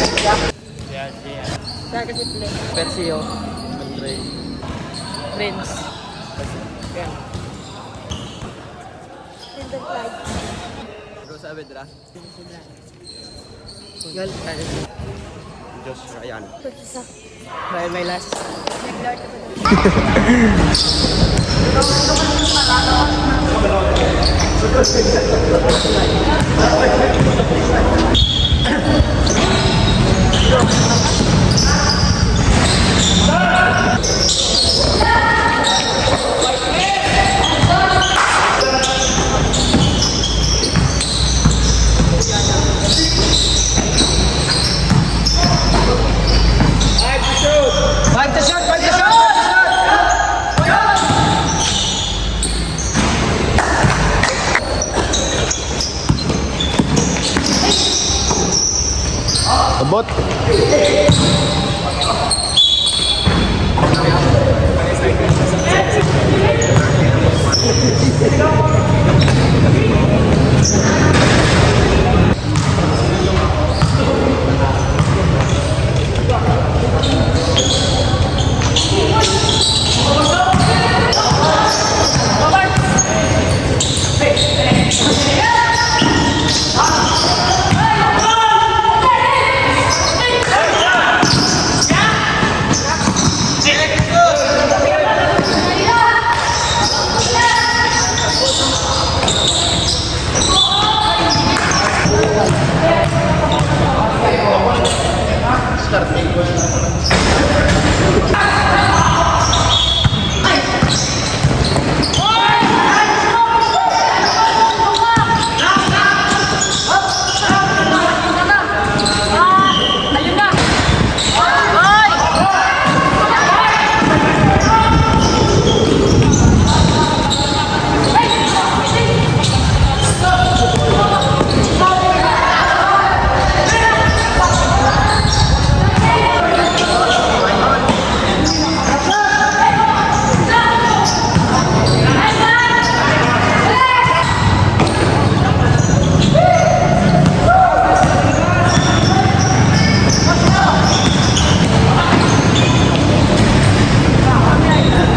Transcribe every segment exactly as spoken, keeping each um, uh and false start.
Yan, yan. Sa kasi play. Pepsi, oh. Andre. Prince. Yan. Silver flag. Rosa Avedra. Gal, tayo. Josh Ryan. Pagkisa. Ryan, my last. Nag-Lord ako doon. Five to shoot! Five to shoot! Five to shoot! Abot.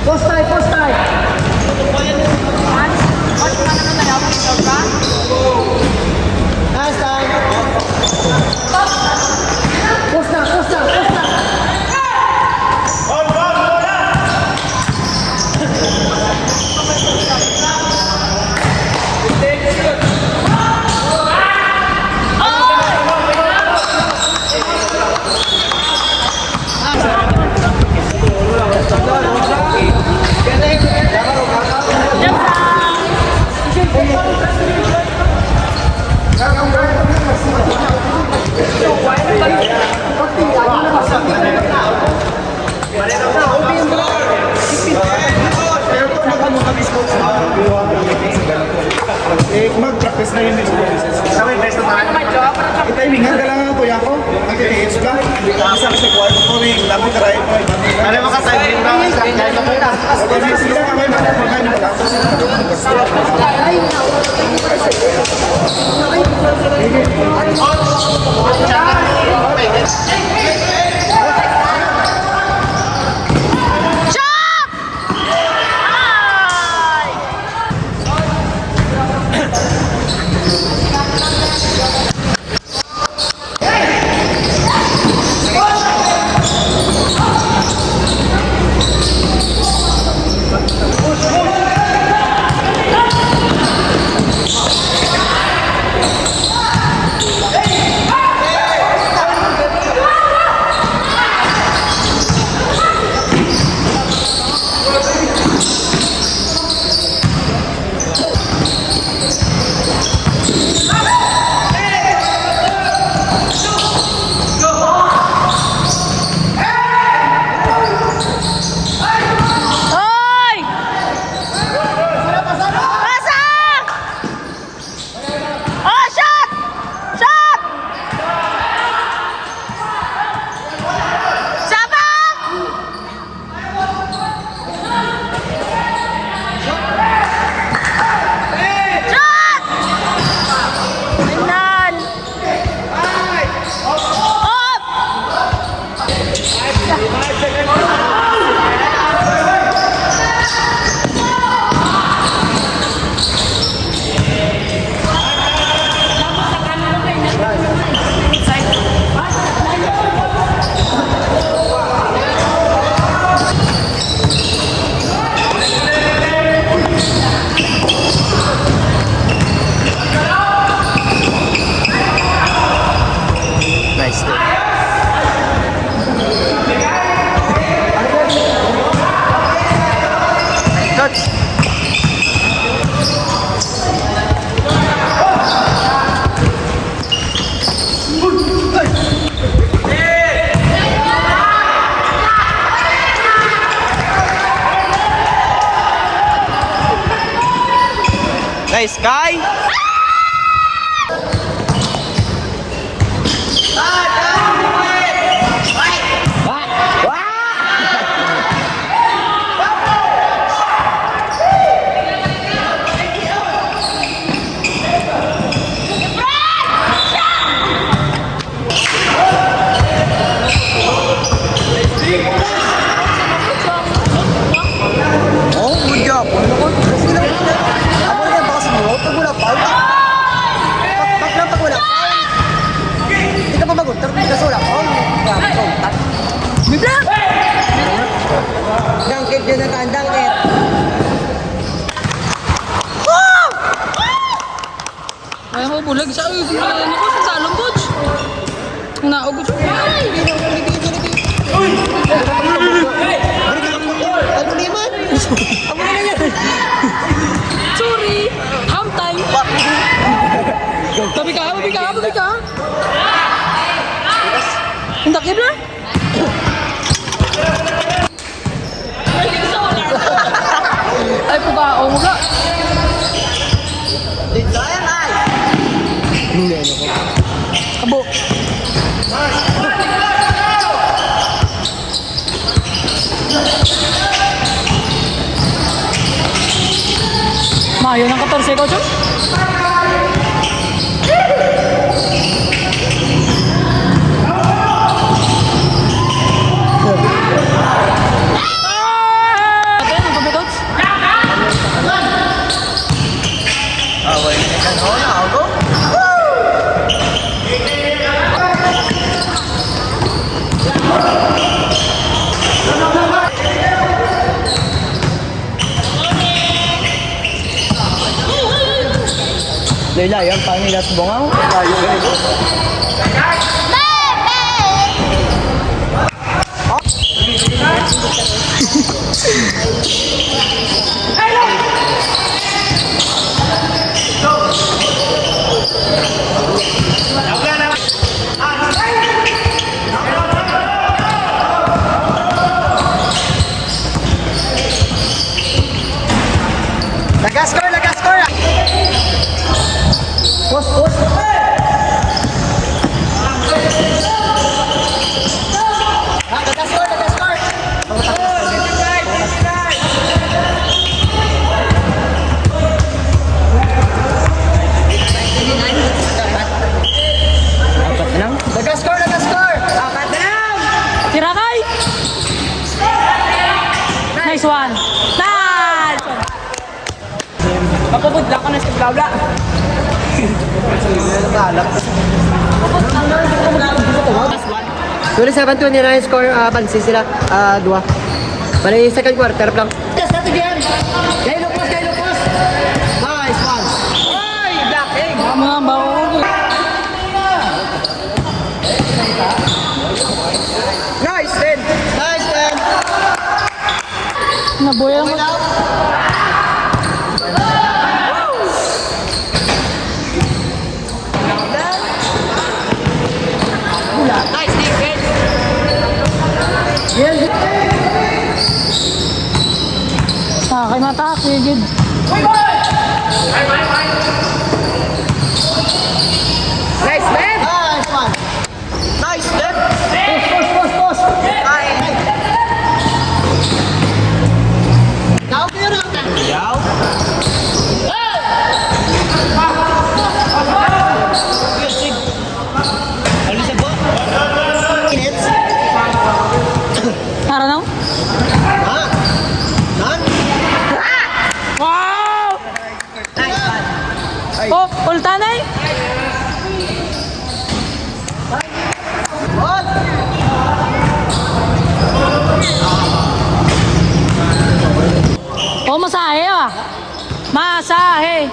Postay, postay! Taas lang! Post na, post na, post na! Eh, mag-practice na yun, miss. Sa may best naman. Itayo nga, kailangan ko yan ko. Nagtitiis ka. Isa sa kwarto ko, may lamang karay. Ano, makasaglit na ang sakyan ko na. Sige lang, may makapagay na. Sa, uy, ano ko, sa salong, coach? Naog ko. Ay! Ay, problema. Sorry. Ham time. Tabi ka, tabi ka, tabi ka. Ang takip na? Ay, pukaon mo ka. Abo. Mayo ng katorse ko, Chong. Ate, ano ba, Tots? Layo-layo ang pangilas bungaw. Layo, eh. Laga score, laga score. Post, post. Ah, laga score, laga score. Apat na lang. Laga score, laga score. Apat na lang. Tira kay. Nice one. Nice! Mapupudla ko na sa blabla. Twenty seven twenty nine score, ah, pansi sila, ah, dua. Bali, second quarter pa lang. Yes, that's again. Kay Lupos, kay Lupos. Nice one. Ay, blocking. Mga baon. Nice ten. Nice ten. Nabuhay ang... Okay na. Nice defense. Yes. Ah, kay mata, kay gid. Nice, man. Nice one. Nice, left. Push, push, push, push. Ay. Down to you, Ron. Yaw. Good, good. Alis ako. Minutes. Tara na. Ha? Nan? Wow! Oh, ultanay! Oh, masahe, ah. Masahe.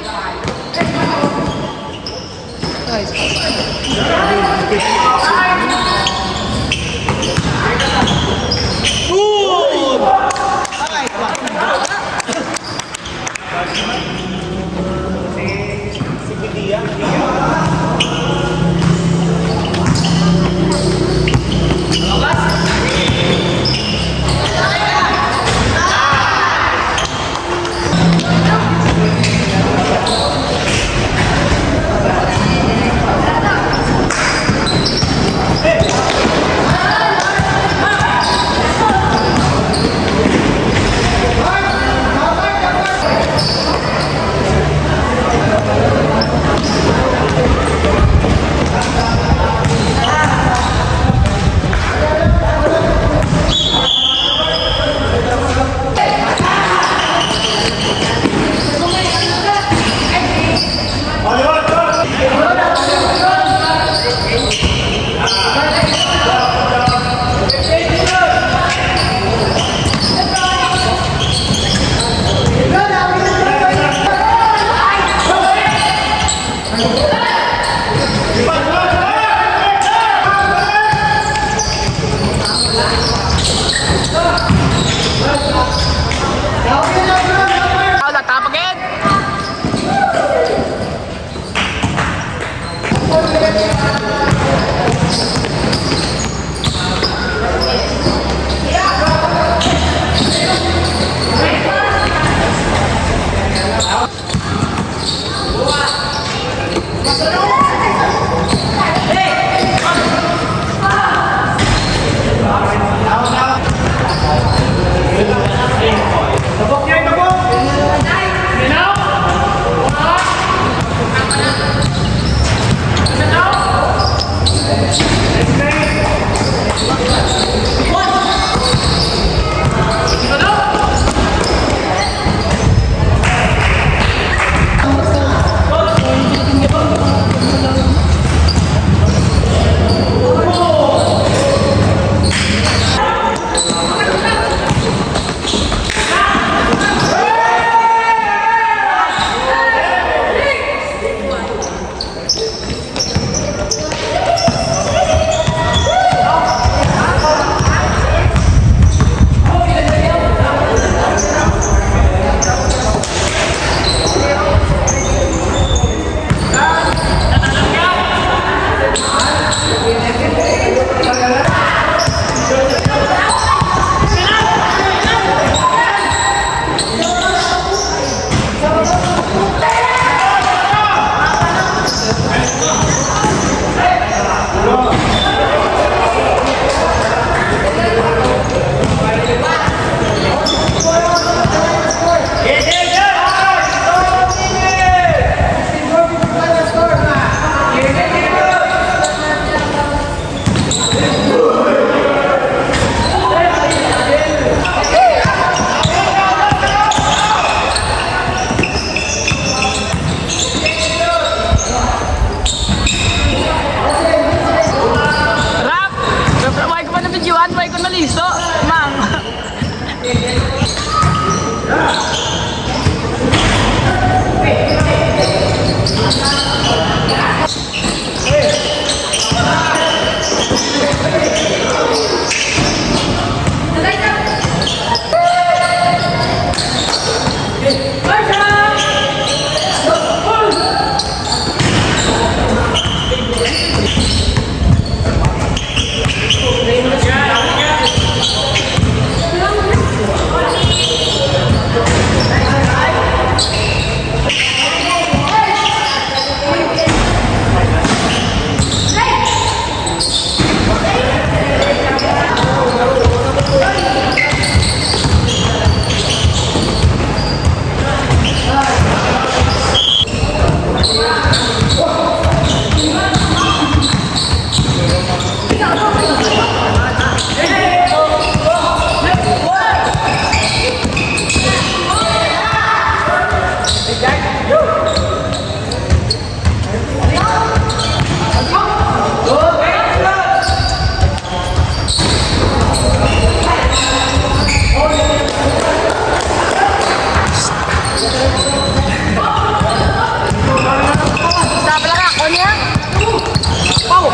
Rap! Rap, rap, why ko pa nabidyoan? Why ko naliso? Mang! Sa pala ka, kunya? Pau!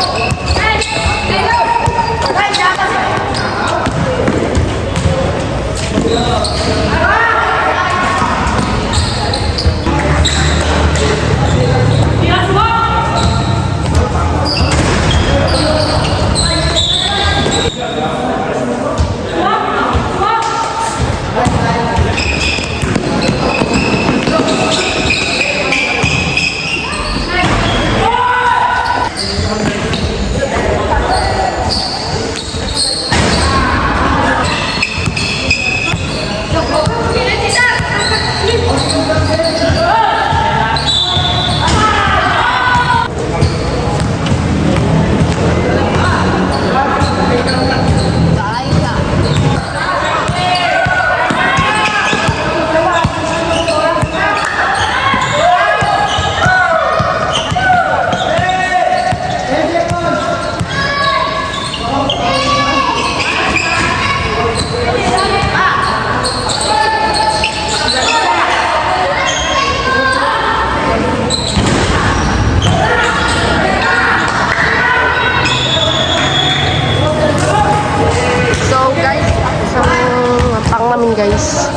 So guys, isang pang namin guys.